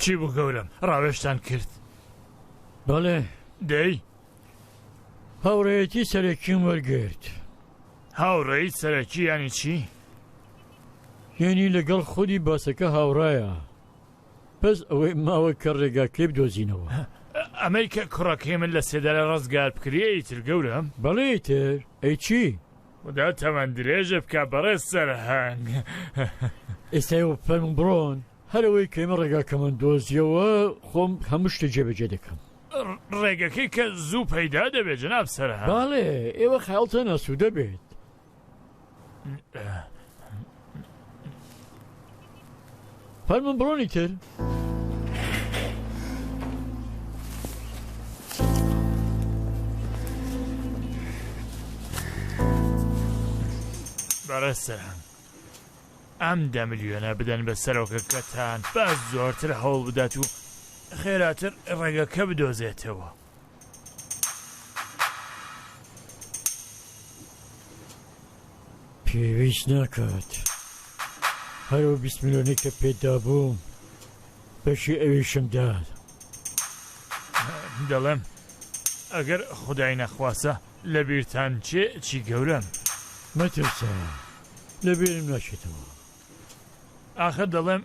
چی بوو گەورەم؟ ڕاوێژتان کرد؟ بەڵێ. دەی؟ هاوڕێیەتی سەرەکیم وەرگرت. هاوڕێی سەرەکی یانی چی؟ یانی لەگەڵ خودی باسەکە هاوڕایە. بەس ئەوەی ماوە کە ڕێگاکەی بدۆزینەوە. ئەمەی کە کوڕەکەی من لە سێدارە ڕزگار بکرێ ئیتر گەورەم؟ بەڵێ ئیتر، ئەی چی؟ خودا تەمەن درێژت بکا بەڕێز سەرهەنگ. ئێستا ئێوە فەرموون بڕۆن، هەر ئەوەی کە ئێمە ڕێگاکەمان دۆزیەوە خۆم هەموو شتێک جێبەجێ دەکەم. ڕێگەکەی کە زوو پەیدا دەبێت جەناب سەرهەنگ. بەڵێ، ئێوە خەیاڵتان ئاسوودە بێت. فەرموون بڕۆن ئیتر. بەڕێز سەرهەنگ ئەم دە ملیۆنە بدەن بە سەرۆکەکەتان با زۆرتر هەوڵ بدات و خێراتر ڕێگەکە بدۆزێتەوە. پێویست ناکات. هەر ئەو 20 ملیۆنەی کە پێت دابووم بەشی ئەویشم دات. دەڵێم ئەگەر خودای نەخواسە لەبیرتان چێ چی گەورەم؟ مەترسە لەبیرم ناچێتەوە. ئاخر دەڵێم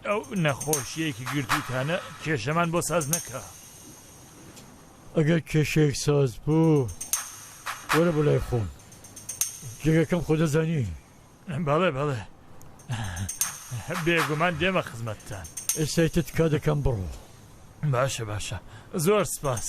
ئەو نەخۆشیەی کە گرتووتانە کێشەمان بۆ ساز نەکا. ئەگەر کێشەیەک ساز بوو وەرە بۆ لای خۆم. جێگەکەم خۆ دەزانی. بەڵێ بەڵێ بێگومان دێمە خزمەتتان. ئێستا ئیتر تکا دەکەم بڕۆ. باشە باشە زۆر سپاس.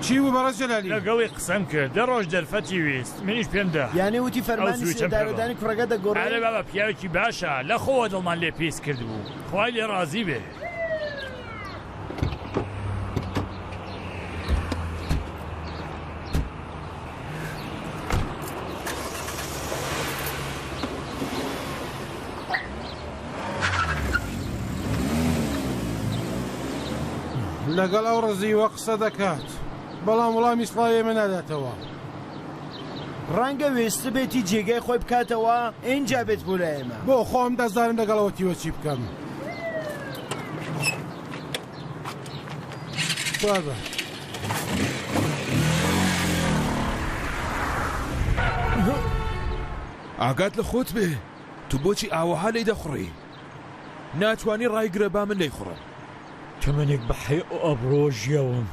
چی بوو بەڕێز جەلالی؟ لەگەڵی قسەم کرد دە ڕۆژ دەرفەتی ویست منیش پێم دا. یانی وتی ئەو فەرمانی سویچەم پێ بڕ. سێدارەدانی کوڕەکە دەگۆڕێ؟ ئەرێ بابە پیاوێکی باشە لە خۆوە دڵمان لێ پیس کردبوو خوای لێ ڕازی بێ. لەگەڵ ئەو ڕزیوە قسە دەکات بەڵام وڵامی سڵاوی ئێمە ناداتەوە. ڕەنگە وێستبێتی جێگای خۆی بکاتەوە ئینجا بێت بۆ لای ئێمە. بۆ خۆم دەزانم لەگەڵ ئەوە تیوە چی بکەم. سوار بە. ئاگات لە خۆت بێ تو بۆچی ئاوەها لێی دەخوڕی ناتوانی ڕایگرە با من لێیخوڕم. تەمەنێک بە حەیا و ئابڕووەوە ژیاوم،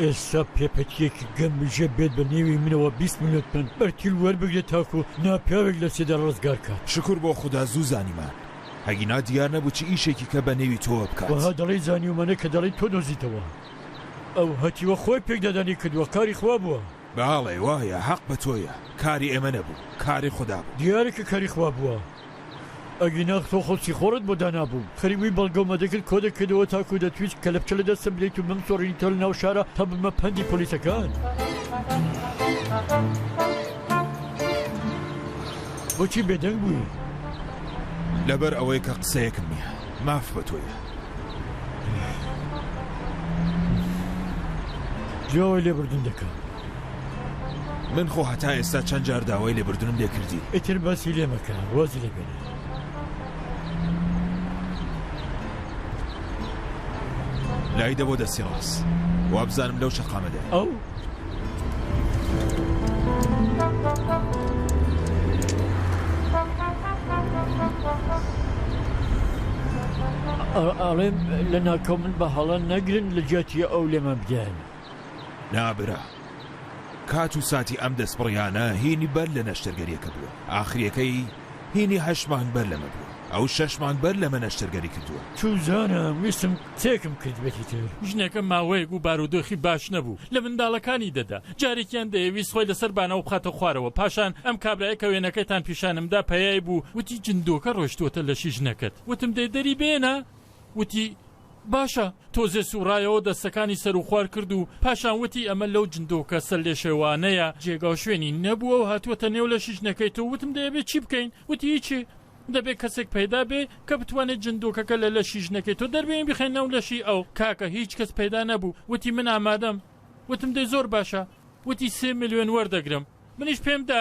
ئێستا پێپەتییەکی گەمژە بێت بە نێوی منەوە 20 ملیۆن تمەن بەرتیل وەربگرێت تاکو ناپیاوێک لە سێدارە ڕزگار کات. شوکر بۆ خودا زوو زانیمان، ئەگینا دیار نەبوو چ ئیشێکی کە بە نێوی تۆوە بکات. وەها دەڵێی زانیومانە کە دەڵێی تۆ دۆزیتەوە. ئەو هەتیوە خۆی پێکدادانی کردووە، کاری خوا بووە. بەڵێ وایە، هەق بە تۆیە، کاری ئێمە نەبوو، کاری خودا بوو. دیارە کە کاری خوا بووە. ئەگینا تۆ خۆت سیخۆڕت بۆ دانابوو، خەریک بووی بەڵگە و مەدەکت کۆ دەکردەوە تاکوو دەتویست کەلەپچە لە دەستم بدەیت و بمسۆڕینیتەوە لە ناو شارا تا ببمە پەندی پۆلیسەکان. بۆچی بێدەنگ بووی؟ لەبەر ئەوەی کە قسەیەکم نییە. ماف بە تۆیە. داوای لێبوردن دەکەم. من خۆ هەتا ئێستا چەند جار داوای لێبوردنم لێ کردی. ئیتر باسی لێ مەکە، وازی لێ بێنە. لای دە بۆ دەستی ڕاست. وابزانم لەو شەقامەدایە. ئەو؟ ئەڵێم لە ناکاو من بە هەڵە نەگرن لە جیاتی ئەو لێمان بدەن. نا برا کات و ساتی ئەم دەستبڕیانە هینی بەر لە نەشتەرگەریەکە بووە ئاخریەکەی هینی هەشت مانگ بەر لەمە بووە ئەو شەش مانگ بەر لەمە نەشتەرگەری کردووە. چوزانم ویستم قسەیەکم کردبێت ئیتر. ژنەکە ماوەیەک بوو بارودۆخی باش نەبوو، لە منداڵەکانی دەدا، جارێکیان دەیەویست خۆی لەسەر بانەوە بخاتە خوارەوە، پاشان ئەم کابرایە کە وێنەکەتان پیشانم دا پەیای بوو، وتی جندۆکە ڕۆیشتووەتە لەشی ژنەکەت، وتم دەی دەری بێنە، وتی. باشە. تۆزێ سوڕایەوە دەستەکانی سەروخوار کرد و پاشان وتی ئەمە لەو جندۆکە سەرلێشێوانەیە جێگاو شوێنی نەبووە و هاتووەتە نێو لەشی ژنەکەی تۆ وتم دەیەبێ چی بکەین؟ وتی هیچی دەبێ کەسێک پەیدا بێ کە بتوانێ جندۆکەکە لە لەشی ژنەکەی تۆ دەربێنین بیخەینە ناو لەشی ئەو کاکە هیچ کەس پەیدا نەبوو وتی من ئامادەم وتم دەی زۆر باشە وتی سێ ملیۆن وەردەگرم منیش پێم دا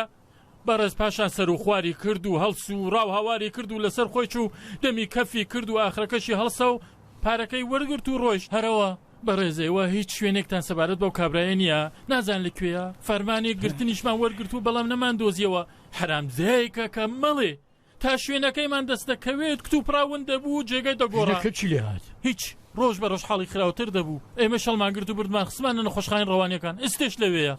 بەڕێز پاشان سەروخواری کرد و هەڵسوڕا و هاواری کرد و لەسەر خۆی چوو دەمی کەفی کرد و ئاخرەکەشی هەڵسا و پارەکەی وەرگرت و ڕۆیشت هەرەوە بەڕێز ئێوە هیچ شوێنێکتان سەبارەت بەو کابرایە نییە نازان لە کوێیە فەرمانی گرتنیشمان وەرگرتوو بەڵام نەماندۆزیەوە حەرامزایەکە کە مەڵێ تا شوێنەکەیمان دەست دەکەوێت کتوپڕا ون دەبوو و جێگای دەگۆڕا. ژنەکە چی لێ هات؟ هیچ. ڕۆژ بە ڕۆژ حاڵی خراوتر دەبوو. ئێمەش هەڵمان گرت و بردمان خستمانە نەخۆشخانەی ڕەوانییەکان. ئێستێش لەوێیە.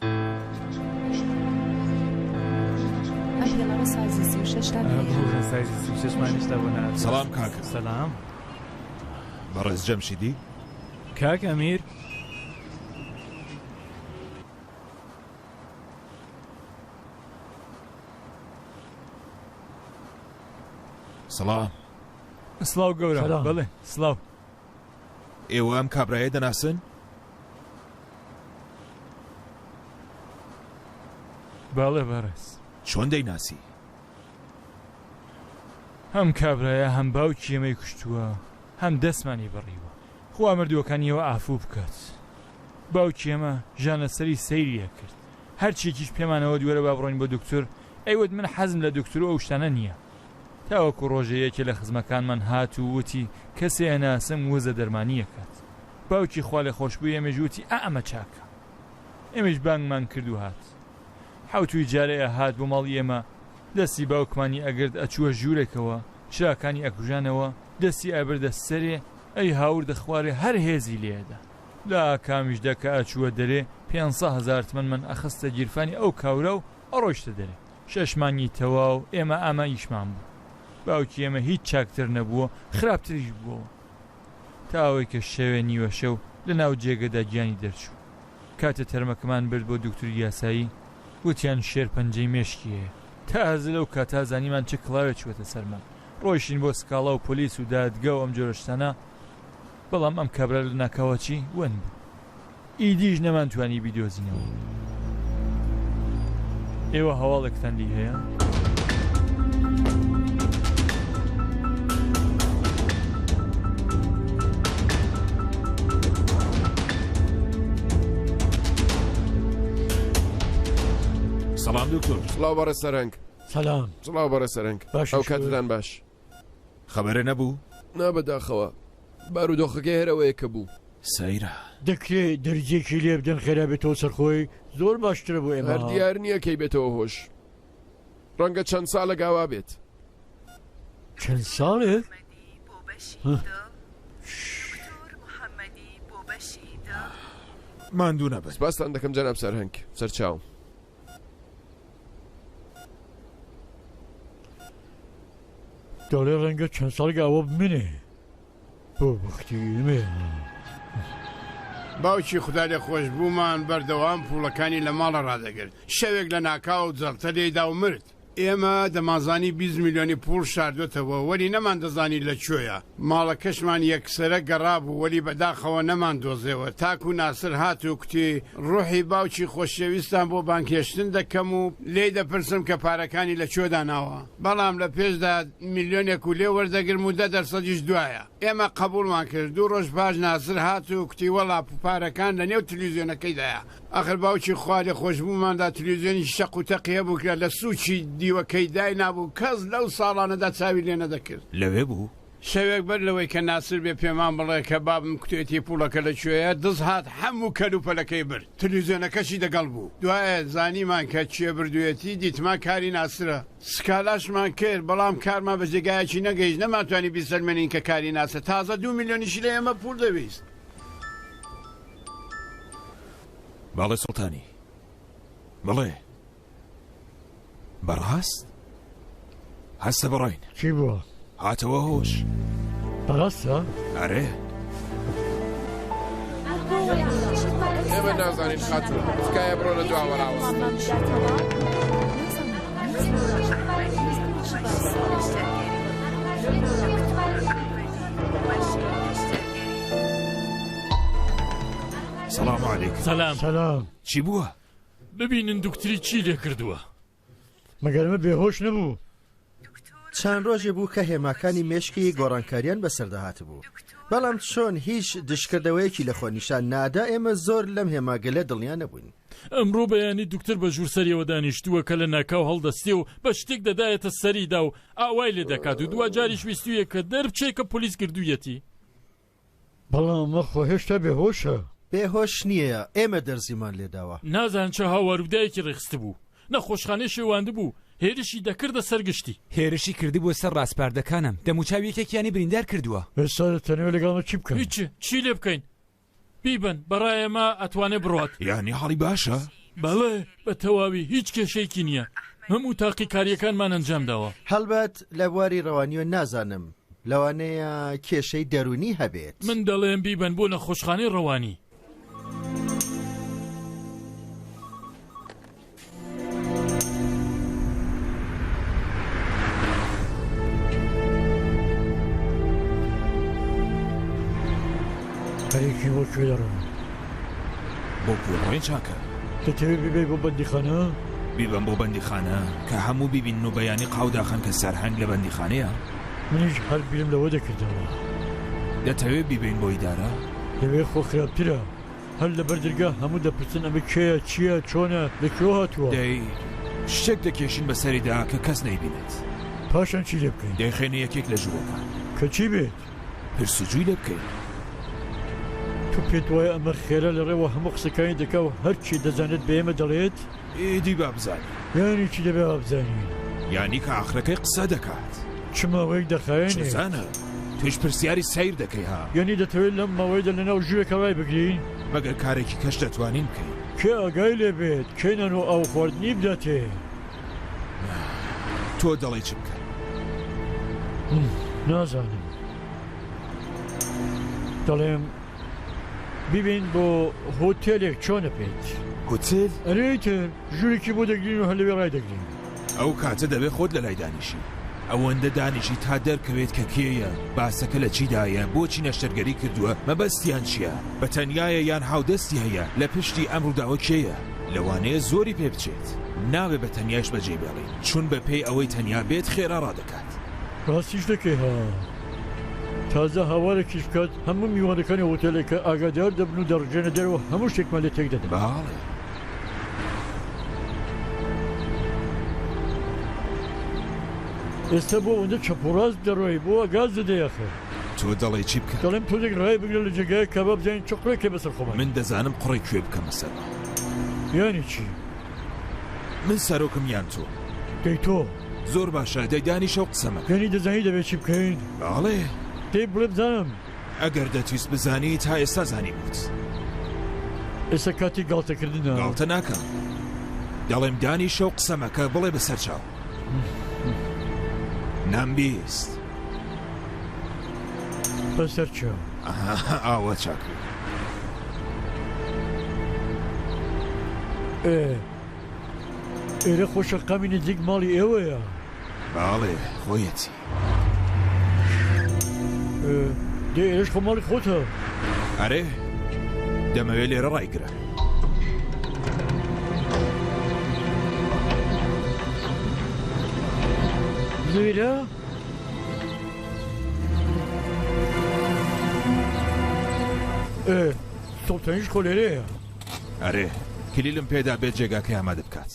ئەم پێڵاوە سایزی 36 تان هەیە؟ ببورن سایزی 36 مان هیشتا بۆ نەهاتووە. سڵام کاکە. سەلام. بەڕێز جەمشیدی؟ کاک ئەمیر. سڵام. سڵاو گەورە. سلام. بەڵێ سڵاو. ئێوە ئەم کابرایە دەناسن؟ بەڵێ بەڕێز. چۆن دەیناسی؟ ئەم کابرایە هەم باوکی ئێمەی کوشتووە هەم دەستمانی بڕیوە. خوا مردووەکانی ئێوە عەفوو بکات. باوکی ئێمە ژانەسەری سەیری ئەکرد. هەرچیەکیش پێمانەوەت وەرە با بڕۆین بۆ دکتۆر، ئەیوت من حەزم لە دکتۆر و ئەو شتانە نییە. تاوەکو ڕۆژێ یەکێ لە خزمەکانمان هات و وتی کەسێ ئەناسم وزە دەرمانی ئەکات. باوکی خوالێخۆشبووی ئێمەیش وتی ئا ئەمە چاکە. ئێمەیش بانگمان کرد و هات. حەوتووی جارێ ئەهات بۆ ماڵی ئێمە، دەستی باوکمانی ئەگرت ئەچووە ژوورێکەوە، چراکانی ئەکوژانەوە، دەستی ئەبردە سەرێ، ئەیهاوردە خوارێ هەر هێزی لێ ئەدا. لە ئاکامیشدا کە ئەچووە دەرێ پێنسە هەزارتمەنمان ئەخستە گیرفانی ئەو کاورا و ئەڕۆیشتە دەرێ. شەش مانگی تەواو ئێمە ئەمە ئیشمان بوو. باوکی ئێمە هیچ چاکتر نەبووە، خراپتریش بووەوە. تا ئەوەی کە شەوێ نیوەشەو لە ناو جێگەدا گیانی دەرچوو. کاتێ تەرمەکەمان برد بۆ دوکتوری یاسایی، وتیان شێرپەنجەی مێشکی هەیە. تازە لەو کاتە زانیمان چ کڵاوێ چووەتە سەرمان. ڕۆیشتین بۆ سکاڵا و پۆلیس و دادگا و ئەم جۆرە شتانە. بەڵام ئەم کابرا لە ناکاوە چی ون بوو ئیدیش نەمانتوانی بیدۆزینەوە. ئێوە هەواڵێکتان لێی هەیە؟ سەڵام دکتۆر. سڵاو بەڕێز سەرهەنگ. سەلام. سڵاو بەڕێز سەرهەنگ. باشی ئەو شکر. کاتتان باش. خەبەرە نەبوو؟ نا بەداخەوە. بارودۆخەکەی هەر ئەوەیە کە بوو. سەیرە. دەکرێ دەرزیەکی لێ بدەن خێرا بێتەوە سەر خۆی زۆر باشترە بۆ ئێمە. هەر دیار نییە کەی بێتەوە هۆش. ڕەنگە چەند ساڵێک ئاوا بێت. چەند ساڵێک؟ ماندوو نەبن. سپاستان دەکەم جەناب سەرهەنگ. سەرچاوم. دەڵێ ڕەنگە چەند ساڵێک ئاوا بمێنێ بۆ بەختی ئێمەیە. باوکی خودالێخۆشبوومان بەردەوام پووڵەکانی لە ماڵە ڕادەگرت. شەوێک لە ناکاو جەڵتە لێیدا و مرد. ئێمە دەمانزانی 20 ملیۆنی پووڵ شاردۆتەوە، وەلی نەماندەزانی لە کوێیە. ماڵەکەشمان یەکسەرە گەڕابوو، وەلی بەداخەوە نەماندۆزێوە. تاکوو ناسر هات و کوتی، ڕوحی باوکی خۆشەویستان بۆ بانگهێشتن دەکەم و لێی دەپرسم کە پارەکانی لە کوێ داناوە. بەڵام لە پێشدا ملیۆنێک و لێ وەردەگرم و دە دەرسەدیش دوایە. ئێمە قەبووڵمان کرد. دوو ڕۆژ پاش ناسر هات و کوتی وەڵا پارەکان لە نێو تلیزیۆنەکەیدایە. ئاخر باوکی خوالێخۆشبووماندا تلیزیۆنێکی شەق و تەقی هەبوو کە لە سووچی دیوەکەی داینابوو، کەس لەو ساڵانەدا چاوی لێ نەدەکرد. لەوێ بوو؟ شەوێک بەر لەوەی کە ناسر بێ پێمان بڵێ کە بابم کوتێتی پووڵەکە لە کوێیە، دز هات هەموو کەلوپەلەکەی برد، تلیزیۆنەکەشی دەگەڵ بوو. دوایە زانیمان کە کێ بردوویەتی، دیتمان کاری ناسرە. سکالاشمان کرد، بەڵام کارمان بە جێگایەکی نەگەیشت، نەمانتوانی بیسەلمێنین کە کاری ناسرە، تازە دوو ملیۆنیشی لە ئێمە پووڵ دەویست. بەڵێ سوڵتانی. بڵێ. بەڕاست؟ هەستە بڕۆین. چی بووە؟ هاتەوە هۆش. بەڕاستە؟ ئەرێ. ئێمە نازانین خاتوون. تکایە بڕۆ لە دواوە ڕاوەستە. سلام علیکم. سلام. سلام. چی بووە؟ ببینن دوکتری چی لێ کردووە. مەگەر ئەمە بێهۆش نەبوو؟ چەند ڕۆژێ بوو کە هێماکانی مێشکی گۆڕانکاریان بەسەردا هاتبوو. بەڵام چۆن هیچ دژکردەوەیەکی لە خۆ نیشان نادا ئێمە زۆر لەم هێماگەلە دڵنیا نەبووین. ئەمڕۆ بەیانی دوکتور بە ژوور سەریەوە دانیشتووە کە لە ناکاو هەڵدەستێ و بە شتێک دەدایەتە سەریدا و ئاوای لێ دەکات و دواجاریش ویستوویە کە دەربچێ کە پۆلیس گردوویەتی. بەڵام ئەمە خۆ هێشتا بێهۆشە. بێهۆش نییە، ئێمە دەرزیمان لێداوە. نازانم چ هاوارودایەکی ڕێکخستبوو. نەخۆشخانەی شێواندبوو، هێرشی دەکردە سەر گشتی. هێرشی کردبووە سەر ڕاسپاردەکانم، دەموچاوی یەکێکیانی بریندار کردووە. ئێستا دەتەنەوێ لەگەڵ ئەمە چی بکەن؟ هیچ، چی لێ بکەین؟ بیبەن، بەڕای ئێمە ئەتوانێ بڕوات. یانی حاڵی باشە؟ بەڵێ، بە تەواوی، هیچ کێشەیەکی نییە. هەموو تاقیکارییەکانمان ئەنجام داوە. هەڵبەت لە بواری ڕەوانییەوە نازانم، لەوانەیە کێشەی دەروونی هەبێت. من دەڵێم بیبەن بۆ نەخۆشخانەی ڕەوانی. خەریکی بۆ کوێ دەڕۆن؟ بۆ کوێ بڕۆین چاکە؟ دەتەوێت بیبەی بۆ بەندیخانە؟ بیبەم بۆ بەندیخانە کە هەموو بیبینن و بەیانی قاو داخەن کە سەرهەنگ لە بەندیخانەیە؟ منیش هەر بیرم لەوە دەکردەوە. دەتەوێت بیبەین بۆ ئیدارە؟ لەوێ خۆ خراپترە. هەر لەبەر دەرگا هەموو دەپرسن ئەمە کێیە، چییە، چۆنە، لە کوێوە هاتووە؟ دەی شتێک دەکێشین بەسەریدا کە کەس نەیبینێت. پاشان چی لێ بکەین؟ دەیخەینە یەکێک لە ژوورەکان. کە چی بێت؟ پرسوجووی لێ بکەین. تۆ پێت وایە ئەمە خێرا لە ڕێوە هەموو قسەکانی دەکا و هەرچی دەزانێت بە ئێمە دەڵێت؟ ئیدی با بزانین. یانی چی دەبێ وا بزانین؟ یانی کە ئاخرەکەی قسە دەکات. چ ماوەیەک دەخایەنێت؟ چوزانم؟ تۆیش پرسیاری سەیر دەکەی ها؟ یانی دەتەوێت لەم ماوەیەدا لەناو ژوورێکا ڕایبگرین؟ مەگەر کارێکی کەش دەتوانین بکەین؟ کێ ئاگای لێ بێت؟ کێ نان و ئاو خواردنی بداتێ؟ تۆ دەڵێی چ بکەین؟ نازانم. دەڵێم بیبەین بۆ هۆتێلێک چۆنە پێت؟ هۆتێل؟ ئەرێ ئیتر ژوورێکی بۆ دەگرین و هەر لەوێ ڕایدەگرین. ئەو کاتە دەبێ خۆت لەلای دانیشی. ئەوەندە دانیشی تا دەرکەوێت کە کێیە، باسەکە لە چیدایە، بۆچی نەشتەرگەری کردووە، مەبەستیان چییە، بە تەنیایە یان هاودەستی هەیە، لە پشتی ئەم ڕووداوە کێیە. لەوانەیە زۆری پێ بچێت. نابێ بە تەنیایش بەجێی بێڵین، چون بە پێی ئەوەی تەنیا بێت خێرا ڕادەکات. ڕاستیش دەکەی ها. تازە هاوارێکیش بکات هەموو میوانەکانی هۆتێلەکە ئاگادار دەبن و دەڕژێنە دەرەوە هەموو شتێکمان لێ تێک دەدەن. بەاڵێ. ئێستا بۆ ئەوەندە چەپ و ڕاست دەڕۆی بۆ وا گاز دەدەی ئاخر؟ تۆ دەڵێی چی بکەم؟ دەڵێم تۆزێک ڕای بگرە لە جێگایەک کا با بزانین چ قوڕێکێ بەسەر خۆمان. من دەزانم قوڕی کوێ بکەمە سەرما. یانی چی؟ من سەرۆکم یان تۆ؟ دەی تۆ. زۆر باشە دەی دانیشە و قسە مەکە. یانی دەزانی دەبێ چی بکەین؟ بەاڵێ. دەی بڵێ بزانم. ئەگەر دەتویست بزانی تا ئێستا زانیبووت. ئێستا کاتی گاڵتە کردنە. گاڵتە ناکەم. دەڵێم دانیشە و قسە مەکە بڵێ بەسەر چاو. نامبیست. بەسەر چاو. ئەها ئاوا چاک بوو. ئێ ئێرە خۆ شەقامی نزیک ماڵی ئێوەیە. بەاڵێ خۆیەتی. دەی ئێرەش خۆ ماڵی خۆتە. ئەرێ دەمەوێ لێرە ڕایگرە. لێرە؟ ئێ سوڵتانیش خۆ لێرەیە. ئەرێ کلیلم پێدا بێت جێگاکەی ئامادە بکات.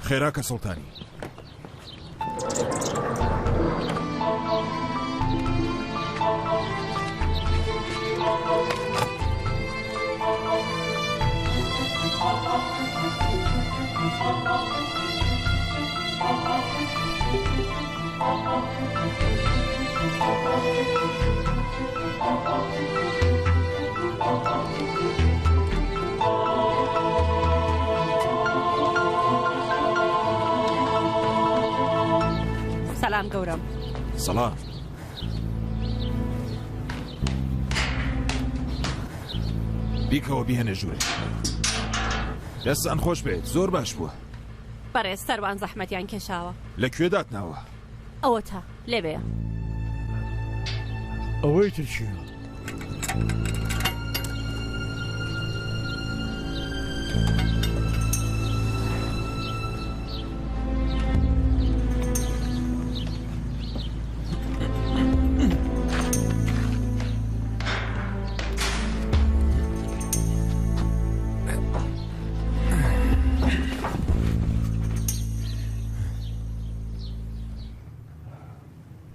خێرا کە سوڵتانی. سەلام گەورەم. سەڵام. بیکەوە بیهێنە ژوورێ. دەستان خۆش بێت زۆر باش بووە. بەڕێز سەروان زەحمەتیان کێشاوە. لە کوێ داتناوە؟ ئەوەتا لێوێیە. ئەوەی تر چییە؟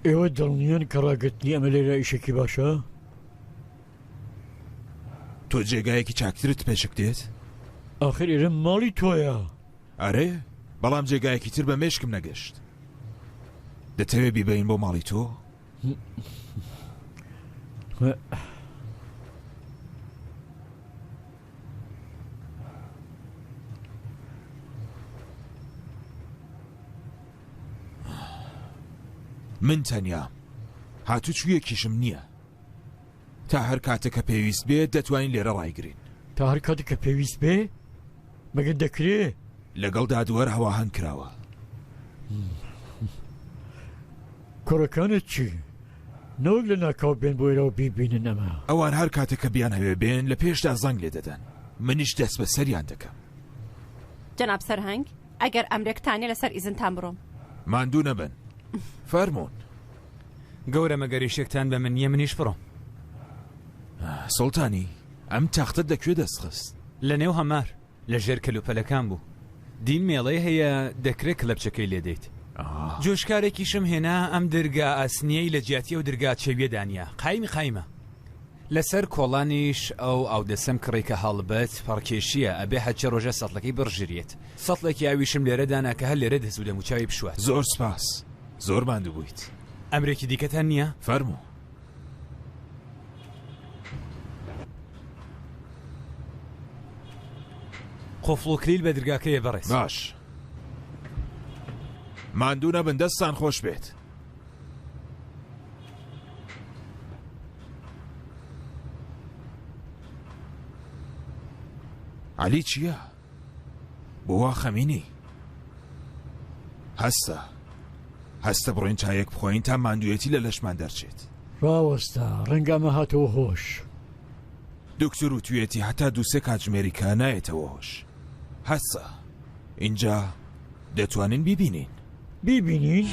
ئێوە دڵنیان کە ڕاگرتنی ئەمە لێرە ئیشێکی باشە؟ تۆ جێگایەکی چاکترت پێشک دێت؟ ئاخر ئێرە ماڵی تۆیە. ئەرێ بەڵام جێگایەکی تر بە مێشکم نەگەشت. دەتەوێ بیبەین بۆ ماڵی تۆ؟ من تەنیام. هاتوچوویەکیشم نییە. تا هەر کاتێک کە پێویست بێت دەتوانین لێرە ڕایگرین. تا هەر کاتێک کە پێویست بێ؟ مەگەر دەکرێ؟ لەگەڵ دادوەر هەواهەنگ کراوە. کوڕەکانت چی؟ نەوەک لە ناکاو بێن بۆ ئێرە و بیبینن ئەمە. ئەوان هەر کاتێک کە بیانهەوێ بێن لە پێشدا زەنگ لێ دەدەن. منیش دەستبەسەریان دەکەم. جەناب سەرهەنگ، ئەگەر ئەمرێکتان نیە لەسەر ئیزنتان بڕۆم. ماندوو نەبن. فەرموون. گەورەم ئەگەر ئیشێکتان بە من نیە منیش بڕۆم. سوڵتانی، ئەم تەختەت لە کوێ دەست خست؟ لە نێو هەمار، لە ژێر کەلوپەلەکان بوو. دیم مێڵەی هەیە دەکرێ کلەپچەکەی لێ دەیت. جۆشکارێکیشم هێنا ئەم درگا ئاسنیەی لە جیاتی ئەو درگا چەویە دانیا. قایمی قایمە. لەسەر کۆڵانیش ئەو ئاودەسەم کڕی کە هەڵبەت پەڕکێشیە ئەبێ هەرچی ڕۆژە سەتڵەکەی بڕژریێت. سەتڵێکی ئاویشم لێرە دانا کە هەر لێرە دەست و دەموچاوی بشوات. زۆر سپاس. زۆر ماندوو بوویت. ئەمرێکی دیکەتان نییە؟ فەرموو. قفڵ و کلیل بە درگاکەیە بەڕێز. باش. ماندوو نەبن دەستتان خۆش بێت. عەلی چییە؟ بۆ وا خەمینی؟ هەستە هەستە بڕۆین چایەک بخۆین تا ماندوویەتی لە لەشمان دەرچێت. ڕاوەستە، ڕەنگە ئەمە هاتەوە هۆش. دکتۆر وتویەتی هەتا دووسێ کاتژمێری کە نایەتەوە هۆش. هەستە ئینجا دەتوانین بیبینین. بیبینین؟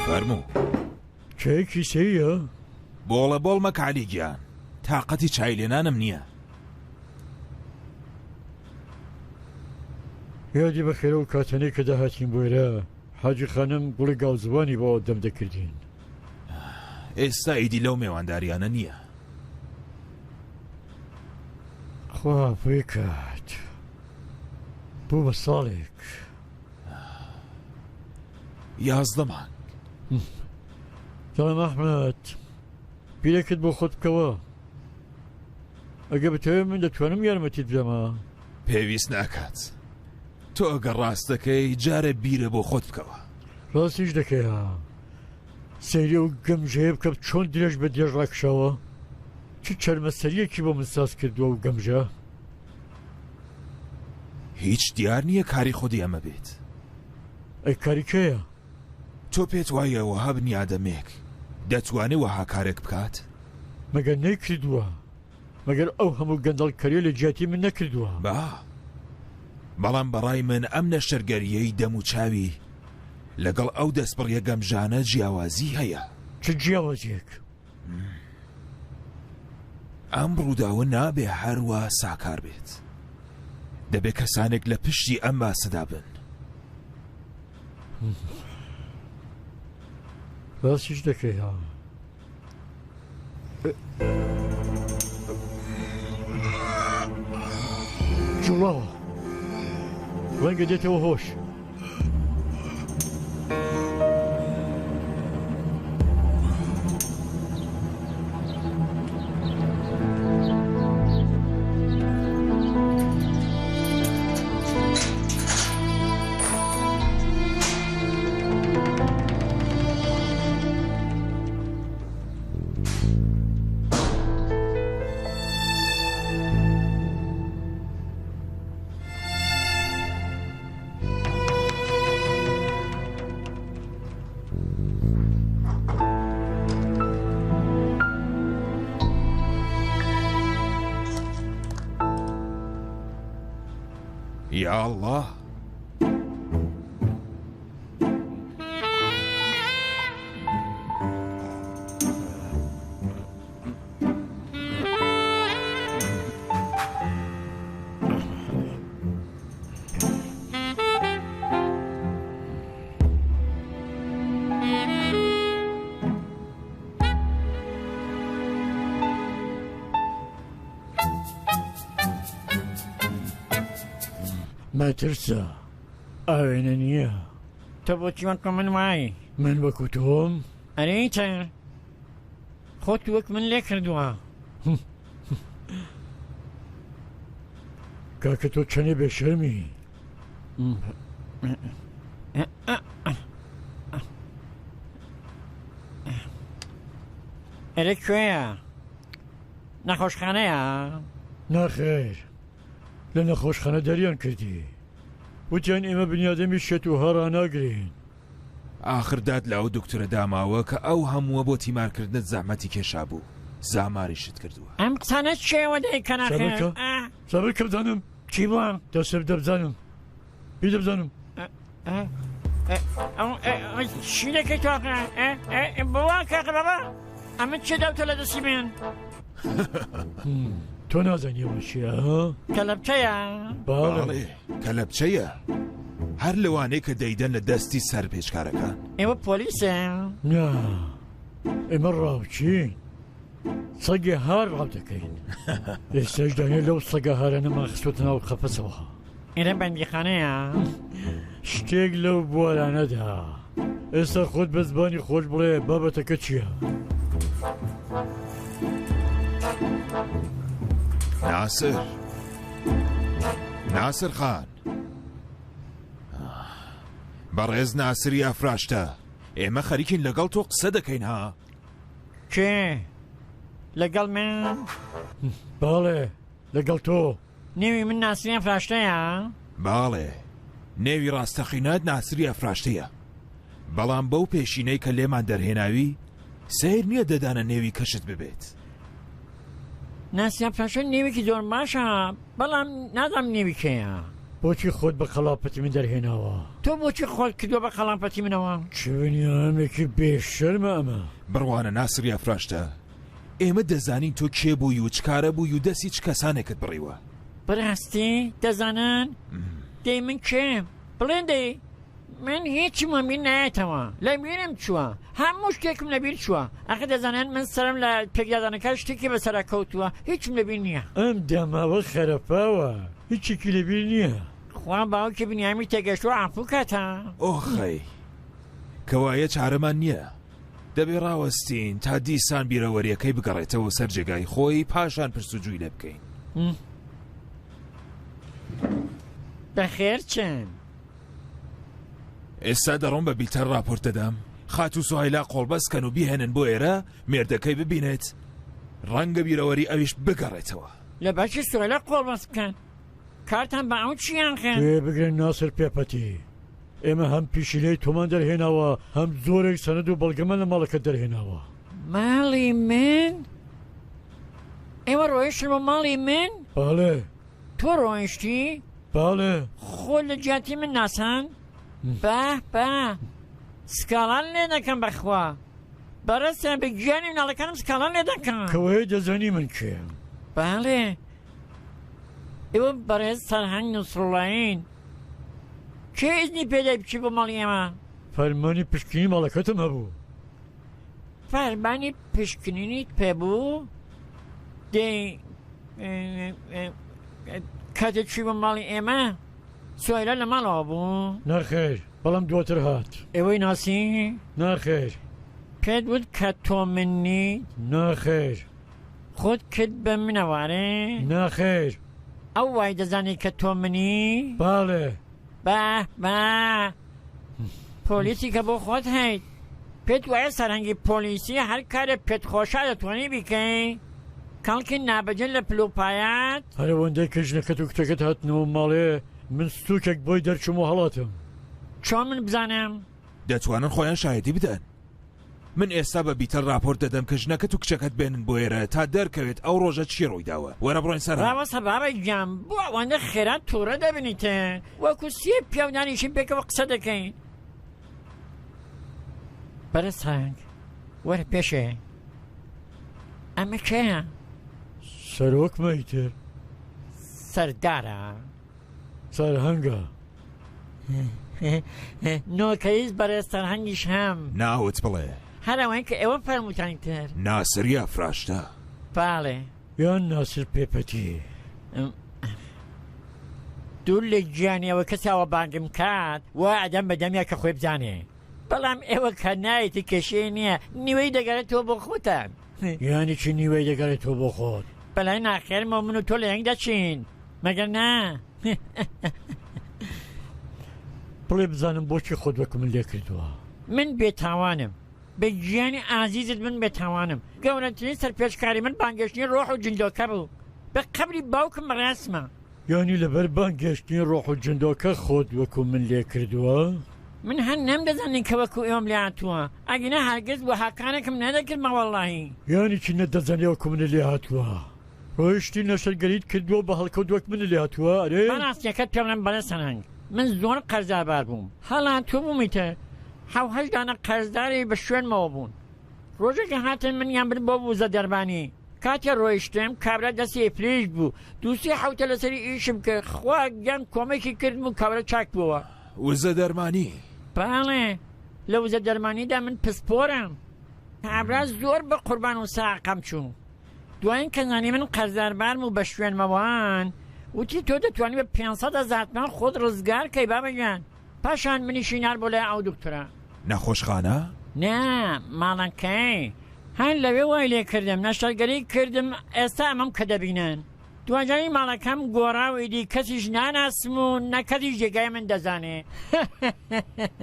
فەرموو. چای کیسەییە؟ بۆڵە بۆڵ مەکە عەلی گیان، تاقەتی چای لێنانم نییە. یادی بەخێر ئەو کاتانەی کە دەهاتین بۆ ئێرە حاجی خانم گوڵی گاوزبانی بۆ دەم دەکردین. ئێستا ئیدی لەو مێوانداریانە نییە. خوا بکات بوو بە ساڵێک. 11 مانگ. دەڵێم ئەحمەد بیرێکت بۆ خۆت بکەوە. ئەگە بتەوێت من دەتوانم یارمەتیت بدەمە. پێویست ناکات. تۆ ئەگەر ڕاست دەکەی جارێ بیرە بۆ خۆت بکەوە. ڕاستیش دەکەی ها. سەیری ئەو گەمژەیە بکە چۆن درێژ بە درێژ ڕاکشاوە. چ چەرمەسەرییەکی بۆ من ساز کردووە ئەو گەمژە. هیچ دیار نییە کاری خودی ئەمە بێت. ئەی کاری کێیە؟ تۆ پێت وایە وەها بنیادەمێک دەتوانێ وەها کارێک بکات؟ مەگەر نەیکردووە؟ مەگەر ئەو هەموو گەندەڵکەریە لە جیاتی من نەکردووە؟ با، بەڵام بەڕای من ئەم نەشتەرگەرییەی دەم و چاوی لەگەڵ ئەو دەستبڕیە گەمژانە جیاوازی هەیە. چ جیاوازیەک؟ ئەم ڕووداوە نابێ هەروا ساکار بێت. دەبێ کەسانێک لە پشتی ئەم باسەدا بن. ڕاستیش دەکەی ها. جوڵاوە ڕەنگە دێتەوە هۆش. یاڵڵا. مەترسە ئاوێنە نییە. تۆ بۆچی وەکو من وای؟ من وەکو تۆم؟ ئەرێ چە خۆت وەک من لێ کردووە. کاکە تۆ چەنێ بێشەرمی. ئەرێ کوێیە؟ نەخۆشخانەیە؟ ناخێر لە نەخۆشخانە دەریان کردی وتیان ئێمە بنیادەمی شێت و هەڕا ناگرین. ئاخر داد لە ئەو دکتۆرە داماوە کە ئەو هەمووە بۆ تیمارکردنت زەحمەتی کێشابوو زاماریشت کردووە. ئەم قسانە چیەوە دەیکەن ئاخر؟ سەبر کە سەبر کە بزانم چی بووە؟ دەست بدە بزانم بیدە بزانم. چی دەکەی تۆ ئاخر؟ بۆ کاکە بابا ئەمە چێ داوتە لە دەستی من؟ تۆ نازانی ئەوە چییە ها؟ کەلەپچەیە؟ بەڵێ کەلەپچەیە هەر لەوانەی کە دەیدەن لە دەستی سەرپێچکارەکان. ئێوە پۆلیسن؟ نا ئێمە ڕاوچین سەگی هار ڕاو دەکەین ئێستاش دانێ لەو سەگە هارانەمان خستووەتە ناو قەفەسەوە. ئێرە بەندیخانەیە؟ شتێک لەو بوارانەدا. ئێستا خۆت بە زبانی خۆش بڵێ بابەتەکە چییە؟ ناسر ناسر خان بەڕێز ناسری ئەفراشتە ئێمە خەریکین لەگەڵ تۆ قسە دەکەین ها کێ لەگەڵ من؟ بەڵێ لەگەڵ تۆ. نێوی من ناسری ئەفراشتەیە؟ بەڵێ، نێوی ڕاستەقینەت ناسری ئەفراشتەیە. بەڵام بەو پێشینەی کە لێمان دەرهێناوی، سەیر نییە دەدانە نێوی کەشت ببێت. ناسری ئەفراشتە نێوێکی زۆر باشە، بەڵام نازانم نێوی کێیە. بۆچی خۆت بە قەڵاپەتی من دەرهێناوە؟ تۆ بۆچی خۆت کردووە بە قەڵاپەتی منەوە؟ چ بنیامێکی بێ شەرمە ئەمە! بڕوانە ناسری ئەفراشتە، ئێمە دەزانین تۆ کێ بووی و چ کارە بووی و دەستی چ کەسانێکت بڕیوە. بەراستی دەزانن؟ دەی من کێم؟ بڵێن دەی؟ من هیچم وەبیر نایەتەوە، لە بیرم چووە، هەموو شتێکم لە بیر چووە، ئاخر دەزانن من سەرم لە پێکدادانەکە شتێکی بەسەرا کەوتووە، هیچم لە بیر نییە. ئەم داماوە خەرەفاوە هیچێکی لە بیر نییە. خوا باوکی بنیامی تێگەشتوو عەفوو کات ها. ئۆخەی! کەوایە چارەمان نییە. دەبێ ڕاوەستین تا دیسان بیرەوەرییەکەی بگەڕێتەوە سەر جێگای خۆی، پاشان پرس و جووی لێ بکەین. بەخێر چن. ئێستا دەڕۆم بە بیتەر ڕاپۆرت دەدەم، خاتوو سوهەیلا قۆڵبەست کەن و بیهێنن بۆ ئێرە، مێردەکەی ببینێت، ڕەنگە بیرەوەری ئەویش بگەڕێتەوە. لە بەشی سوهەیلا قۆڵبەست بکەن. کارتان بە ئەو چیان کرد؟ گوێ بگرن ناسر پێپەتی. ئێمە هەم پیشینەی تۆمان دەرهێناوە هەم زۆرێک سەنەد و بەڵگەمان لە ماڵەکەت دەرهێناوە. ماڵی من؟ ئێوە ڕۆیشتن بۆ ماڵی من؟ بەڵێ. تۆ ڕۆیشتی؟ بەڵێ. خۆت لە جیاتی من ناساند؟ بە بە سکاڵان لێ دەکەم بەخوا. بەڕێزتان بە گیانی مناڵەکانم سکاڵان لێ دەکەم. کەوایە دەزانی من کێم؟ بەڵێ. ئێوە بەڕێز سەرهەنگ نوسڕوڵایین. کێ ئیزنی پێدای بچی بۆ ماڵی ئێمە؟ فەرمانی پشکنینی ماڵەکەتم هەبوو. فەرمانی پشکنینیت پێبوو؟ دەی کاتێ چووی بۆ ماڵی ئێمە سوهەیلا لە ماڵەوە بوو؟ نەخێر، بەڵام دواتر هات. ئێوەی ناسی؟ نەخێر. پێت وت کە تۆ منیت؟ نەخێر. خۆت کرد بە منەوە ئەرێ؟ نەخێر. ئەو وای دەزانی کە تۆ منی؟ بەڵێ. بە بە پۆلیسی کە بۆ خۆت هەیت پێت وایە سەرهەنگی پۆلیسی هەر کارێ پێت خۆشە دەتوانی بیکەی؟ کەڵکی نابەجێ لە پلوپایەت؟ هەر ئەوەندەی کە ژنەکەت و کچەکەت هاتنەوە ماڵێ من سووکێک بۆی دەرچووم و هەڵاتم. چۆن من بزانم؟ دەتوانن خۆیان شایەتی بدەن. من ئێستا بە بیتەل ڕاپۆرت دەدەم کە ژنەکەت و کچەکەت بێنن بۆ ئێرە تا دەرکەوێت ئەو ڕۆژە چی ڕوویداوە. وەرە بڕۆین سەرهەنگ. ڕاوەستە بابە گیان، بۆ ئەوەندە خێرا توڕە دەبنیت؟ وەکو سێ پیاو دانیشین پێکەوە قسە دەکەین. بەرز سەرهەنگ، وەرە پێشێ. ئەمە کێیە؟ سەرۆکمە ئیتر. سەردارە. سەرهەنگە. نۆکەریس بەڕێز سەرهەنگیش هەم. ناوت بڵێ. هەر ئەوەی کە ئێوە فەرمووتان تر. ناسر یا فراشتە؟ باڵێ. یان ناسر پێپەتی؟ دوور لە گیانی ئەوە کەس ئاوا بانگم کات وا ئەدەم بە دەمیا کە خۆی بزانێ. بەڵام ئێوە کە نایەتی کێشەی نییە نیوەی دەگەڕێتەوە بۆ خۆتان. یانی چی نیوەی دەگەڕێتەوە بۆ خۆت؟ بەلای ناخێرمەوە من و تۆ لە یەک دەچین مەگەر نا؟ بڵێ بزانم بۆچی خۆت وەک من لێ کردووە؟ من بێتاوانم بە گیانی ئازیزت من بێتاوانم گەورەترین سەرپێچکاری من بانگێشتنی ڕۆح و جندۆکە بوو بە قەبری باوکم ڕاستمە. یانی لەبەر بانگهێشتنی ڕۆح و جندۆکە خۆت وەکو من لێ کردووە؟ من هەر نەمدەزانی کە وەکو ئێوەم لێ هاتووە ئەگینا هەرگز وەها کارێکم نەدەکرد بەوەڵاهی. یانی چی نەتدەزانی وەکو منت لێ هاتووە؟ ڕۆیشتی نەشتەرگەریت کردووە بە هەڵکەوت وەک منت لێ هاتووە ئەرێ؟ با ڕاستیەکەت پێ بڵێم بەڕێز سەرهەنگ من زۆر قەرزاربار بووم هەڵاتوو بووم ئیتر حەوهەشت دانە قەرزداری بە شوێنمەوە بوون ڕۆژێک هاتن منیان برد بۆ وزە دەرمانی کاتێ ڕۆیشتم کابرا دەستی ئیفلیج بوو دووسێ حەوتە لەسەری ئیشم کرد خوا گیان کۆمەکی کردم و کابرا چاک بووەوە. وزە دەرمانی؟ بەڵێ لە وزە دەرمانیدا من پسپۆرم کابرا زۆر بە قوربان و ساقەم چوو دوایین کە زانی من قەرزاربارم و بە شوێنمەوان وتی تۆ دەتوانی بە 500 هەزار تمەن خۆت ڕزگار کەی بابە گیان پاشان منیشی نارد بۆ لای ئەو دکتۆرە. نەخۆشخانە؟ نا ماڵەکەی. هەر لەوێ وای لێ کردم نەشتەرگەری کردم ئێستا ئەمەم کە دەبینن. دواجاری ماڵەکەم گۆڕا و ئیدی کەسیش ناناسم و نە کەسیش جێگای من دەزانێ.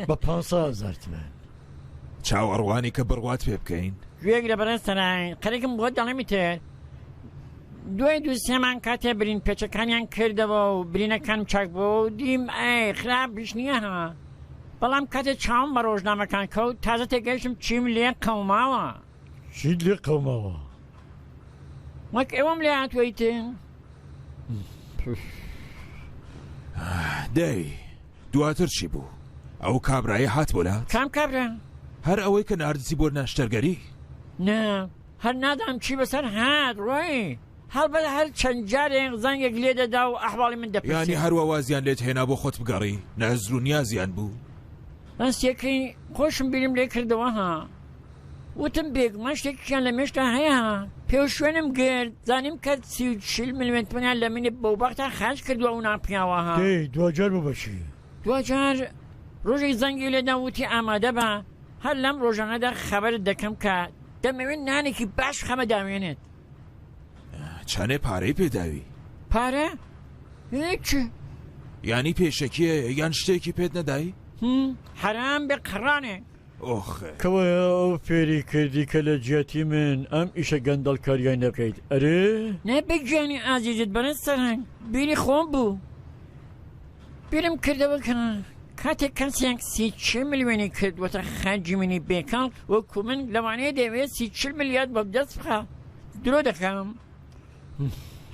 بە پانسە هەزار تمەن. چاوەڕوانی کە بڕوات پێ بکەین؟ گوێ گرە بەڕێز سەرای قەرێکم بۆت دەڵێم ئیتر. دوای دوو سێ مانگ کاتێ برین پێچەکانیان کردەوە و برینەکانم چاک بووەوە و دیم ئەی خراپیش نییە ها بەڵام کاتێ چاوم بە ڕۆژنامەکان کەوت تازە تێگەیشتم چیم لێ قەوماوە. چیت لێ قەوماوە؟ وەک ئێوەم لێ هاتووە ئیتر. دەی دواتر چی بوو؟ ئەو کابرایە هات بۆ لات؟ کام کابرا؟ هەر ئەوەی کە ناردتی بۆ نەشتەرگەری. نا هەر نازانم چی بەسەر هات ڕۆی هەڵبەت هەر چەند جارێک زەنگێک لێ دەدا و ئەحواڵی من دەپرسی. یانی هەروا وازیان لێت هێنا بۆ خۆت بگەڕی؟ نەزر و نیازیان بوو؟ ڕاستیەکەی خۆشم بیرم لێ کردەوە ها وتم بێگومان شتێکیان لە مێشکا هەیە ها پێوشوێنم گرت زانیم کە 30 ملیۆن تمەنیان لە منی بەوبەختە خەرج کردووە ئەو ناپیاوە ها. دەی دواجار بوو بە چی؟ دواجار ڕۆژێک زەنگی لێدا وتی ئامادە بە هەر لەم ڕۆژانەدا خەبەرت دەکەم کە دەمەوێت نانێکی باش خەمە داوێنێت. چەنێ پارەی پێداوی؟ پارە؟ هیچ. یانی پێشەکیە یان شتێکی پێت نەدای؟ حەرام بێ قڕانێ. ئۆخ. کەوایە ئەو فێری کردی کە لە جیاتی من ئەم ئیشە گەندەڵکاریانە بکەیت ئەرێ؟ نا بە گیانی ئازیزت بەڕێز سەرهەنگ بیری خۆم بوو. بیرم کردەوە کە کاتێک کەسێک 30 ملیۆنی کردووەتە خەرجی منی بێکەڵک وەکو من لەوانەیە دەیەوێت 30 ملیارد بۆ دەست بخا درۆ دەکەم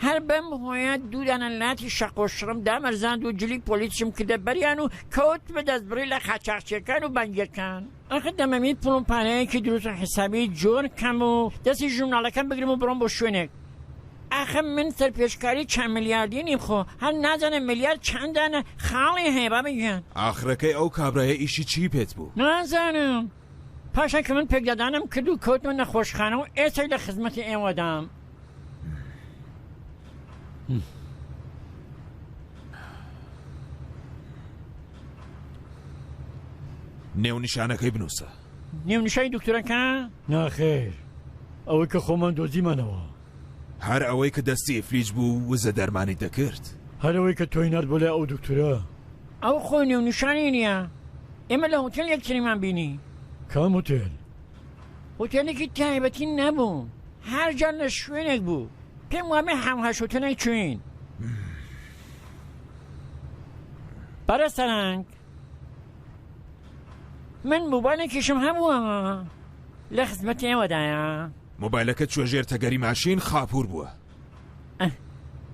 هەر بەم هۆیە دوو دانە لاتی شەق و شڕم دامەرزاند و جلی پۆلیسم کردە بەریان و کەوتمە دەستبڕی لە قاچاخچیەکان و بانگیەکان ئەخر دەمەویت پوڵ و پارەیەکی دروست و حیسابی جۆر کەم و دەستی ژورناڵەکەم بگرم و بڕۆم بۆ شوێنێک ئاخر من سەرپێشکاری چەند ملیاردی نیم خۆ هەر نازانم ملیارد چەند دانە خاڵی هەیە بابە گیان. ئاخرەکەی ئەو کابرایە ئیشی چی پێت بوو؟ نازانم پاشان کە من پێکدادانم کرد و کەوتمە نەخۆشخانە و ئێستاش لە خزمەتی ئێوەدام. نێونیشانەکەی بنووسە. نێونیشانی دکتۆرەکە؟ ناخێر ئەوەی کە خۆمان دۆزیمانەوە. هەر ئەوەی کە دەستی ئیفلیج بوو وزە دەرمانی دەکرد. هەر ئەوەی کە تۆی نارد بۆ لای ئەو دکتۆرە. ئەو خۆی نێونیشانی نییە. ئێمە لە هۆتێل یەکتریمان بینی. کام هۆتێل؟ هۆتێلێکی تایبەتی نەبوو. هەر جار لە شوێنێک بوو. پێم وابێ حەوهەشت هۆتێلێک چووین. بەڕێز سەرهەنگ. من موبایلێکیشم هەبووە. لە خزمەتی ئێوەدایە. مۆبایلەکەت چوە ژێر تەگەری ماشین خاپور بووە. ئه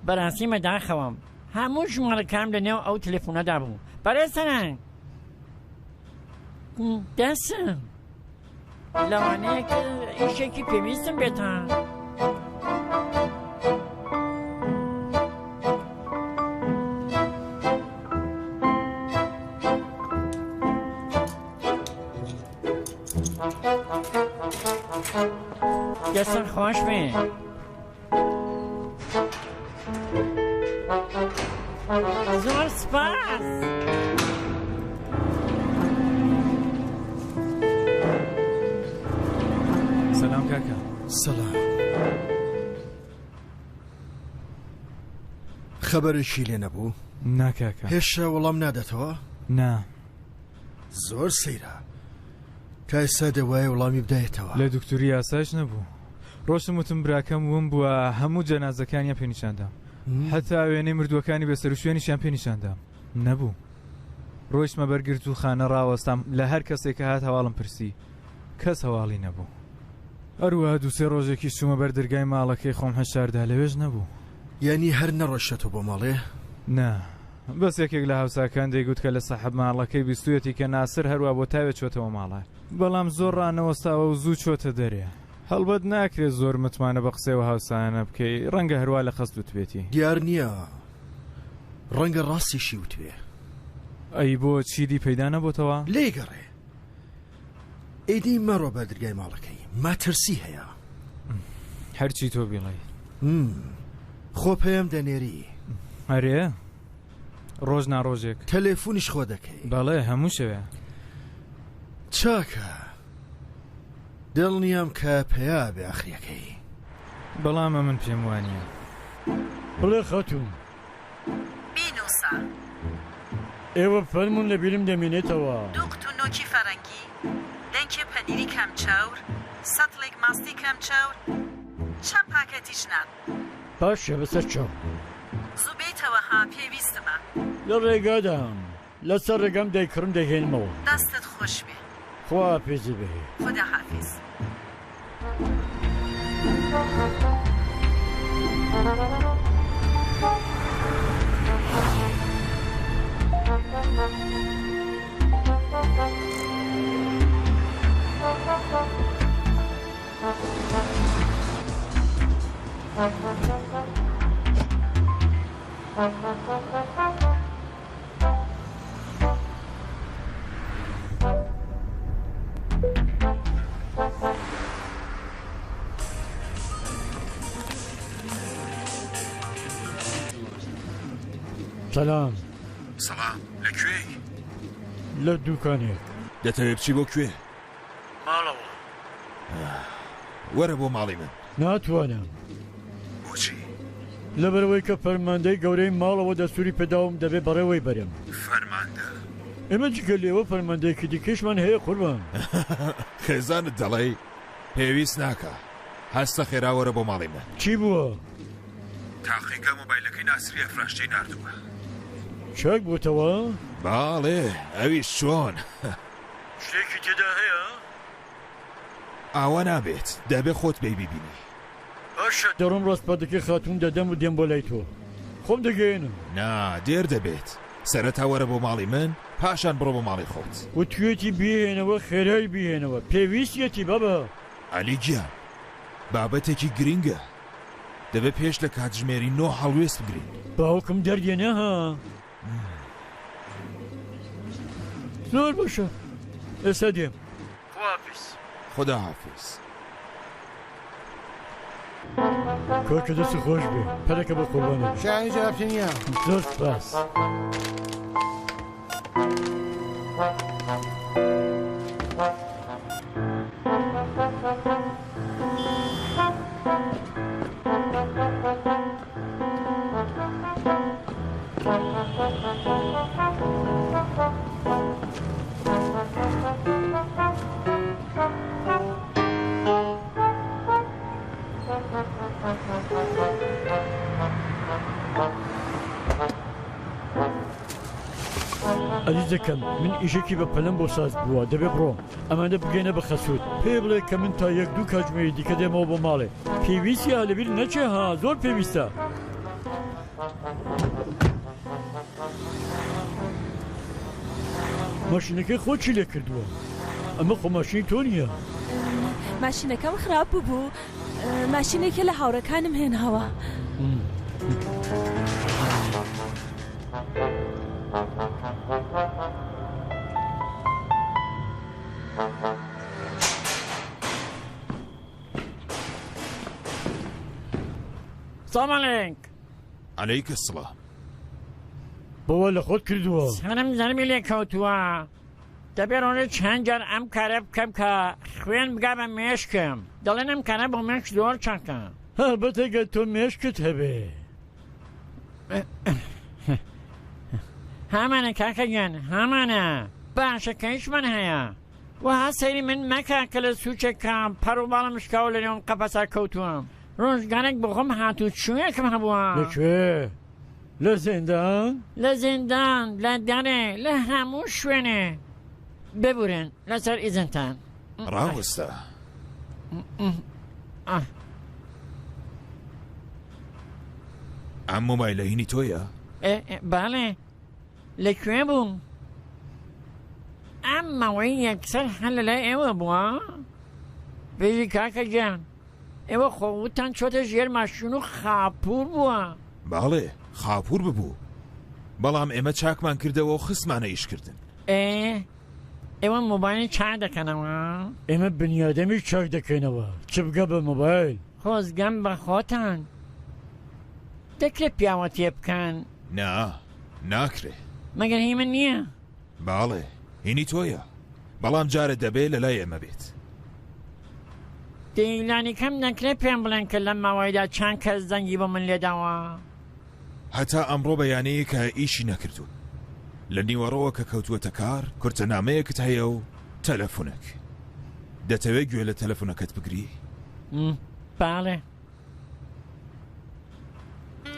بەراستی بەداخەوەم هەموو ژمارەکانم لە نێو ئەو تلفونەدا بوو بەرێز سەرنگ دەسم لەوانەیە کە ئیشێکی پێویستم بێتە. دەستم خۆش بێ. زۆر سپاس. سەلام کاکە. سەلام. خەبەرێکی لێ نەبوو؟ نا کاکە. هێشتا وەڵام ناداتەوە؟ نا. زۆر سەیرە. تا ئێستا دەبوایە وڵامی بدایەتەوە. لە دوکتوری یاسایش نەبوو. ڕۆشتم وتم براکەم ون بووە هەموو جەنازەکانیان پێ نیشاندام. هەتا وێنەی مردووەکانی بێسەروشوێنیشیان پێ نیشاندام. نەبوو. ڕۆیشتمە بەر گرتووخانە ڕاوەستام لە هەر کەسێک کە هات هەواڵم پرسی. کەس هەواڵی نەبوو. هەروەها دوو سێ ڕۆژێکیش چوومە بەر درگای ماڵەکەی خۆم حەشاردا لەوێش نەبوو. یانی هەر نەڕۆیشتەتەوە بۆ ماڵێ؟ نا. بەس یەکێک لە هاوساکان دەیگوت کە لە ساحەب ماڵەکەی بیستوویەتی کە ناسر هەروا بۆ تاوێ چۆتەوە ماڵێ. بەڵام زۆر ڕانەوەستاوە و زوو چۆتە دەرێ. هەڵبەت ناکرێ زۆر متمانە بە قسەی ئەو هاوسایانە بکەی، ڕەنگە هەروا لە قەست وتبێتی. دیار نییە، ڕەنگە ڕاستیشی وتبێ. ئەی بۆ چیدی پەیدا نەبۆتەوە؟ لێی گەڕێ. ئیدی مەڕۆ بەر درگای ماڵەکەی، مەترسی هەیە. هەرچی تۆ بیڵێی. خۆ پەیام دەنێری؟ ئەرێ، ڕۆژ نا ڕۆژێک. تەلێفونیش خۆ دەکەی؟ بەڵێ، هەموو شەوێ. چاکە، دڵنیام کە پەیا ئەبێ ئاخریەکەی. بەڵام ئەمن پێم وانییە. بڵێ خاتوون. بینووسە. ئێوە فەرموون لە بیرم دەمێنێتەوە. دوو قوتوو نۆکی فەرەنگی، دەنکێ پەنیری کەم چەور، سەتڵێک ماستی کەم چەور، چەند پاکەتیش نان. باشە بەسەر چاو. زوو بێیتەوە ها، پێویستمە. لە ڕێگادام، لەسەر ڕێگام دەیکڕم دەیهێنمەوە. دەستت خۆش بێ. خواحافیزت بێ. خوداحافیز. سەلام. سەڵام، لە کوێی؟ لە دوکانێک. دەتەوێ بچی بۆ کوێ؟ ماڵەوە. وەرە بۆ ماڵی من. ناتوانم. بۆچی؟ لەبەرئەوەی کە فەرماندەی گەورەی ماڵەوە دەستوری پێداوم دەبێ بەڕێوەی بەرم. فەرماندە؟ ئێمە جگە لێوە فەرماندەیەکی دیکەیشمان هەیە قوربان. خێزانت دەڵێی؟ پێویست ناکا. هەستە خێرا وەرە بۆ ماڵی من. چی بووە؟ تاقیگە مۆبایلەکەی ناسری ئەفراشتەی ناردووە. چاک بۆتەوە؟ بەاڵێ، ئەویش چۆن؟ شتێکی تێدا هەیە؟ ئاوا نابێت، دەبێ خۆت بێی بیبینی. باشە دەڕۆم ڕاسپاردەکەی خاتوون دەدەم و دێم بۆ لای تۆ. خۆم دەگەیەنم. نا، دێر دەبێت. سەرەتا وەرە بۆ ماڵی من، پاشان بڕۆ بۆ ماڵی خۆت. وتویەتی بیهێنەوە، خێرای بیهێنەوە. پێویستیەتی بابە. عەلی گیان، بابەتێکی گرینگە. دەبێ پێش لە کاتژمێری نۆ هەڵوێست بگرین. باوکم دەردێنێ ها. زۆر باشە ئێستا دێم. خواحافیز. خوداحافیز. کاکە دەست خۆش بێ پەرەکە بە قوربانت بم. شایانی جوابتی نییە. زۆر سپاس. ئازیزەکەم من ئیشێکی بە پەلەم بۆ ساز بووە دەبێ بڕۆم ئەمانە بگەینە بە خەسووت پێی بڵێ کە من تا یەک دوو کاتژمێری دیکە دێمەوە بۆ ماڵێ پێویستیە لەبیر نەچێ ها زۆر پێویستە. ماشینەکەی خۆت چی لێ کردووە؟ ئەمە خۆ ماشینی تۆ نییە. ماشینەکەم خراپ ببوو ماشینێکە لە هاوڕێکانم هێناوە. سلام علیک. علیک السلام. بۆ لە خۆت کردووە؟ سەرم زەرمی لێ کەوتووە. دەبێ ڕۆژێ چەند جار ئەم کارە بکەم کە خوێن بگا بە مێشکم. دەڵێن ئەم کارە بۆ مێشک زۆر چاکە. هەڵبەتە گەر تۆ مێشکت هەبێ. هامانە کاکە گیان هامانە. باشە کەیشمان هەیە. وەها سەیری من مەکە کە لە سوچێکا پەڕ و باڵم شکاوە لە نێوم قەفەسا کەوتووم. ڕۆژگارێک بۆ خۆم هاتوچوویەکم هەبووە. لە کوێ؟ لە زیندان؟ لە زیندان، لە دەرێ، لە هەموو شوێنێ. ببورن، لەسەر ئیزنتان. ڕاوەستە. ئەم مۆبایلە هینی تۆیە؟ بەڵێ. لە کوێ بووم؟ ئەم ماوەی یەکسەر هەر لەلای ئێوە بووە؟ بژی کاکە گیان. ئێوە خۆ وتتان چۆتە ژێر ماشین و خاپوور بووە. بەڵێ خاپوور ببوو، بەڵام ئێمە چاکمان کردەوە و خستمانە ئیشکردن. ئێ ئێوە مۆبایل چاک دەکەنەوە؟ ئێمە بنیادەمیش چاک دەکەینەوە، چ بگا بە مۆبایل. خۆزگەم بە خۆتان. دەکرێ پیاوەتیێ بکەن؟ نا، ناکرێ. مەگەر هی من نییە؟ بەڵێ هینی تۆیە، بەڵام جارێ دەبێ لەلای ئێمە بێت. دەی لانیکەم دەکرێ پێم بڵێن کە لەم ماوەیەدا چەند کەس زەنگی بۆ من لێداوە؟ هەتا ئەمڕۆ بەیانی کە ئیشی نەکردووم. لە نیوەڕۆوە کە کەوتووەتە کار، کورتەنامەیەکت هەیە و تەلەفونێک. دەتەوێ گوێ لە تەلەفونەکەت بگری؟ بەڵێ.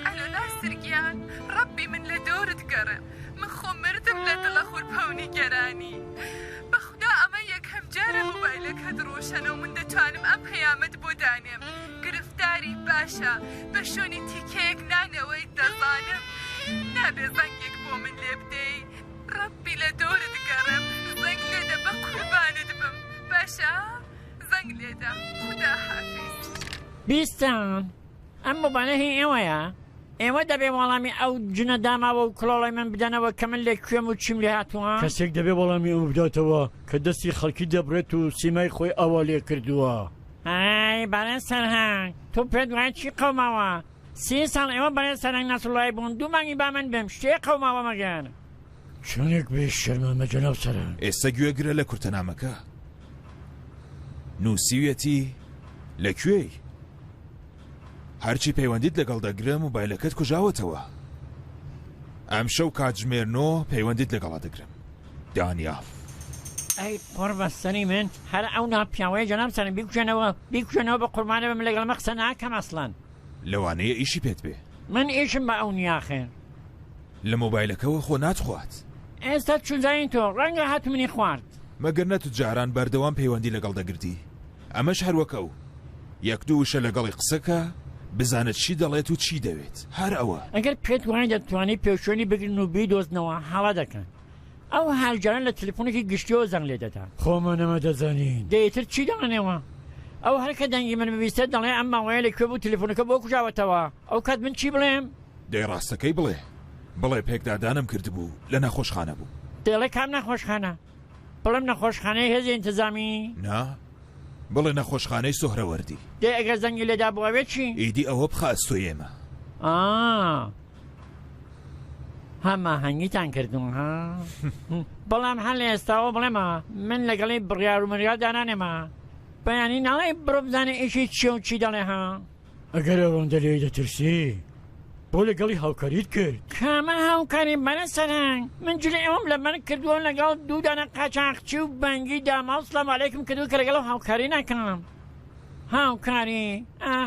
ئەلۆ ناسر گیان ڕەبی من لە دەورت گەڕێم من خۆ مردم لە دڵە خورپە و نیگەرانی بەخودا ئەمە یەکەم جارە مۆبایلەکەت ڕۆشەنە و من دەتوانم ئەم پەیامەت بۆ دانێم گرفتاری باشە بە شۆنی تیکەیەک نانەوەی دەزانم نابێ زەنگێک بۆ من لێ بدەی ڕەبی لە دەورت گەڕێم زەنگ لێدە بە قوربانت بم باشە زەنگ لێدە خودا حافیز. بیستم ئەم مۆبایلە هی ئێوەیە؟ ئێوە دەبێ وەڵامی ئەو جنە داماوە و کڵۆڵەی من بدەنەوە کە من لە کوێم و چیم لێ هاتووە؟ کەسێک دەبێ وەڵامی ئەوە بداتەوە کە دەستی خەڵکی دەبڕێت و سیمای خۆی ئاوا لێ کردووە. ئای بەڕێز سەرهەنگ تۆ پێت وایە چی قەوماوە؟ سی ساڵ ئێوە بەڕێز سەرهەنگ نەسروڵڵای بوون دوو مانگی با من بم شتێ قەوماوە مەگەر؟ چۆنێک بێ شەرمە مە جەناب سەرهەنگ. ئێستا گوێگرە لە کورتەنامەکە. نووسیویەتی لە کوێی؟ هەرچی پەیوەندیت لەگەڵ دەگرم موبایلەکەت کوژاوەتەوە. ئەمشەو کاتژمێر نۆ پەیوەندیت لەگەڵا دەگرم. دانیال. ئەی قوڕ بە سەری من هەر ئەو ناپیاوەیە جەناب سەرم بیکوژێنەوە بیکوژێنەوە بە قوربانە بم لەگەڵ مە قسە ناکەم ئەسڵەن. لەوانەیە ئیشی پێت بێ. من ئیشم بە ئەو نیە ئاخر. لە مۆبایلەکەوە خۆ ناتخوات. ئێستا چوزانی تۆ ڕەنگە هات منی خوارد. مەگەر نە توجاران بەردەوام پەیوەندی لەگەڵ دەگرتی ئەمەش هەر وەک ئەو. یەک دوو وشە لەگەڵی قسە کە بزانە چی دەڵێت و چی دەوێت هەر ئەوە. ئەگەر پێت وایە دەتوانی پێوشوێنی بگرن و بیدۆزنەوە هەڵە دەکەن. ئەو هەرجارە لە تەلەفۆنێکی گشتیەوە زەنگ لێ دەدا. خۆمان ئەمە دەزانین. دە ئیتر چی دەڵێنەوە؟ ئەو هەر کە دەنگی من ببیستێت دەڵێ ئەم ماوەیە لە کوێ بوو تەلەفۆنەکە بۆ کوژاوەتەوە؟ ئەو کات من چی بڵێم؟ دەی ڕاستەکەی بڵێ. بڵێ پێکدادانم کردبوو لە نەخۆشخانە بووم. دەیڵێ کام نەخۆشخانە؟ بڵێم نەخۆشخانەی هێزی ئینتزامی؟ نا، بڵێ نەخۆشخانەی سوهرەوەردی. دەی ئەگەر زەنگی لێدا بوو ئەوێ چی؟ ئیدی ئەوە بخە ئەستۆی ئێمە. ئا. هەماهەنگیتان کردووە ها؟ بەڵام هەر لە ئێستاوە بڵێمە من لەگەڵی بڕیار و مریار دانانێمە. بەیانی ناڵێی بڕۆ بزانە ئیشی چییە و چی دەڵێ ها؟ ئەگەر ئەوەندە لێی دەترسی بۆ لەگەڵی هاوکاریت کرد؟ کامە هاوکاری بەرە سەرهەنگ؟ من جلی ئەوم لەبەر کردووە لەگەڵ دوو دانە قاچاخچی و بەنگی داماو سڵام عەلەیکم کردووە کە لەگەڵ هاوکاری ناکەم. هاوکاری ئا.